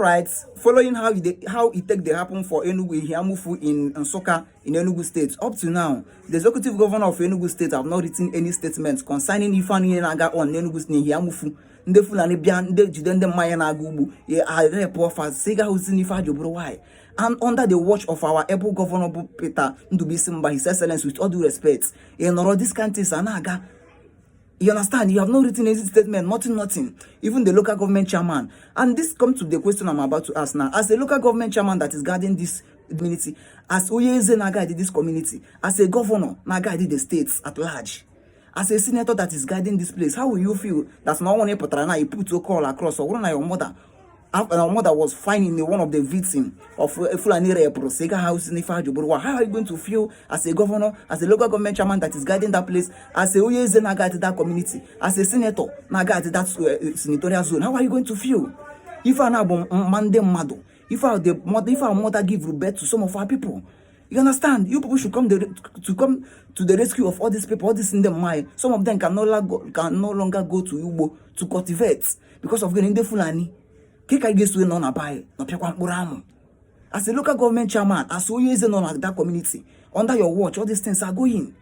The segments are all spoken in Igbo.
Right, following how e take dey happen for Enugu, Eha-Amufu in Nsukka in Enugu State. Up to now, the executive governor of Enugu State have not written any statement concerning ife niile na-aga on n'Enugu, n'Eha-Amufu. Ndị Fulani bịa, ndị jide ndị mma anyị na-aga ugbo, arepụ fa, si ga hụzi n'ife ajọ bụrụ why. And under the watch of our able governor bụ Peter Ndubuisi Mbah, His Excellence, with all due respect, ị nọrọ, this kind things a na-aga. You understand? You have not written any statement, nothing, nothing. Even the local government chairman. And this comes to the question I'm about to ask now. As a local government chairman that is guarding this community, as onye eze na-guide this community, as a governor na-guide the states at large, as a senator that is guiding this place, how will you feel that no one pụtara na you put your call across, or na your mother was finding one of the victim of Fulani rape, Sega House in Ifeajoburu? How are you going to feel as a governor, as a local government chairman that is guiding that place, as a onye eze na-guide that community, as a senator na-guide that senatorial zone? How are you going to feel? Ife a na-abụ mma ndị mmadụ, ife a the mother, ife a mother give birth to some of our people. You understand? You people should come to the rescue of all these people, all these ndị mma. Some of them can no longer go to ugbo to cultivate because of gịnị? Ndị Fulani. Ke ka ị ga-eso nọ na be anyị nọpịakwa mkpụrụ amụ? As a local government chairman, as onye eze nọ na that community, under your watch all these things are going.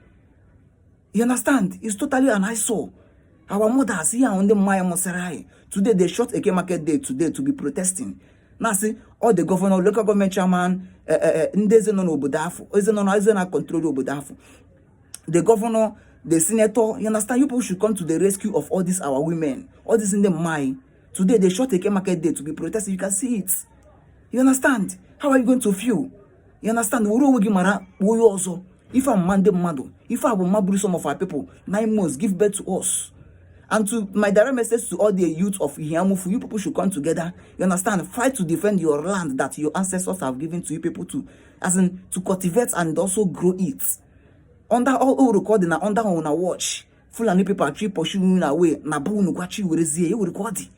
You understand? It's totally an eyesore. Our mothers here, ndị mma anyị mụsịrị anyị, today they shut Eke Market Day today to be protesting. Na-asị all the governor, local government chairman, ndị eze nọ n'obodo afọ, eze nọ na eze na control obodo afọ, the governor, the senator, you understand, you people should come to the rescue of all these our women, all these ndị mma anyị. Today they shut Eke Market Day to be protesting. You can see it. You understand? How are you going to feel? You understand? Were onwe gị mara onye ọzọ. Ife a mma ndị mmadụ, ife a bụ mma buru some of our people 9 months give birth to us. And to my direct message to all the youth of Eha-Amufu, you people should come together, you understand, fight to defend your land that your ancestors have given to you people to, as in, to cultivate and also grow it. Under all recording na under una watch, Fulani people actually pursue unu away na bụ unu gwachi werezie ewere ka ọ dị.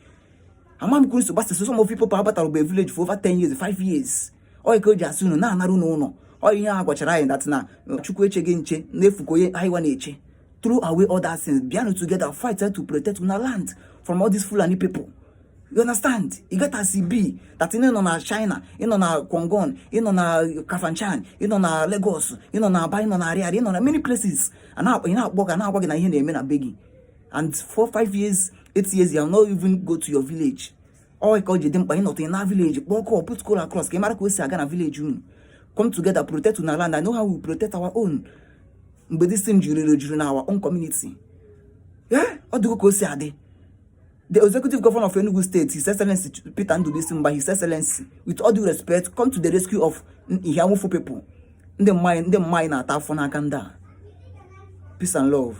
Ama m kwuru so some of people abatara be village for over 10 years, 5 years. Ọ ka o ji asị unu na-anara unu ụlọ. Ọ ihe a gwachara anyị that na Chukwu echeghị nche n'efu ka onye anyị na-eche. Throw away all that things, bịanụ together, fight to protect una land from all these Fulani people. You understand? E get as e be that ị nọ na China, ị nọ na Guangdong, ị nọ na Kafanchan, ị nọ na Lagos, ị nọ na Aba, ị nọ na Ariaria, ị nọ na many places, ị na-akpọ ka na-agwa gị na ihe na-eme na be gị, and 4, 5 years, 8 years, you have not even go to your village. Ọ ka o ji dị mkpa ịnọtụ na village, kpọọ call, put call across ka ị mara ka o si aga na village unu. Come together, protect una land. I know how we protect our own mgbe this thing juru juru na our own community. Yeah, ọ dịgo ka o si adị. The executive governor of Enugu State, His Excellency Peter Ndubuisi Mbah, His Excellency, with all due respect, come to the rescue of Eha-Amufu people. Ndị mma anyị, ndị mma anyị na-ata afọ n'aka ndị a. Peace and love.